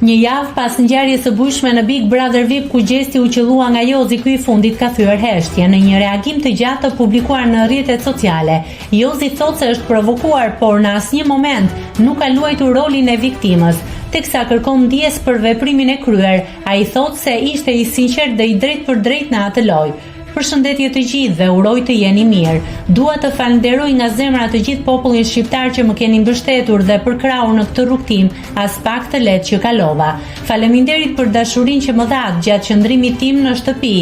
Një javë pas ngjarjes së bujshme në Big Brother VIP ku Gjesti u qëllua nga Jozi, ky i fundit ka thyer heshtjen. Në një reagim të gjatë të publikuar në rrjetet sociale, Jozi thotë se është provokuar, por në asnjë moment nuk ka luajtur rolin e viktimës. Teksa kërkon ndjesë për veprimin e kryer, ai thotë se ishte i sinqertë dhe i drejtpërdrejtë në atë lojë. Përshëndetje të gjithëve, uroj të jeni mirë. Dua të falënderoj nga zemra të gjithë popullin shqiptar që më keni mbështetur dhe përkrahur në këtë rrugëtim aspak të lehtë që kalova. Faleminderit për dashurinë që më dhatë gjatë qëndrimit tim në shtëpi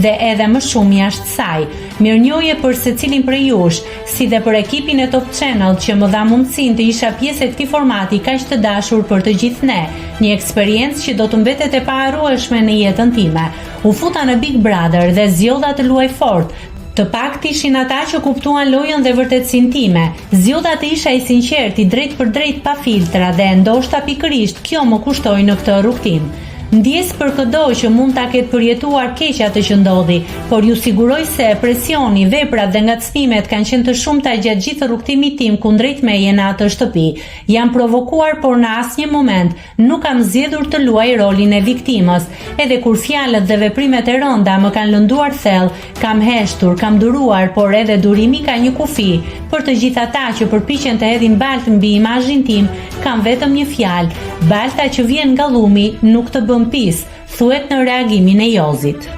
dhe edhe më shumë jashtë saj. Mirënjohje për secilin prej jush, si dhe për ekipin e Top Channel që më dha mundësinë të isha pjesë e këtij formati kaq të dashur për të gjithë ne, një eksperiencë që do të mbetet e paharrueshme në jetën time. U futa në Big Brother dhe zgjodha të luaj fort. Të paktë ishin ata që kuptuan lojën dhe vërtetësinë time. Zgjodha të isha i sinqertë, i drejtpërdrejtë pa filtra dhe ndoshta pikërisht kjo më kushtoi në këtë rrugëtim. Ndjesë për këdo që mund ta ketë përjetuar keq atë që ndodhi, por ju siguroj se presioni, veprat dhe ngacmimet kanë qenë të shumta gjatë gjithë rrugëtimit tim kundrejt meje në atë shtëpi. Jam provokuar por në asnjë moment Nuk kam zgjedhur të luaj rolin e viktimës. Edhe kur fjalët dhe veprimet e rënda më kanë lënduar thellë, kam heshtur, kam duruar, por edhe durimi ka një kufi. Për të gjithë ata që përpiqen të hedhin baltë mbi imazhin tim, kam vetëm një fjalë, balta që vjen nga llumi nuk të bën pis, thuhet në reagimin e Jozit.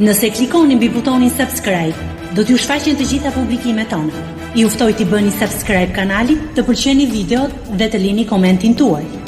Nëse klikoni mbi butonin subscribe, do t'ju shfaqen të gjitha publikimet tona. Ju ftoj t'i bëni subscribe kanalit, të pëlqeni videot dhe të lini komentin tuaj.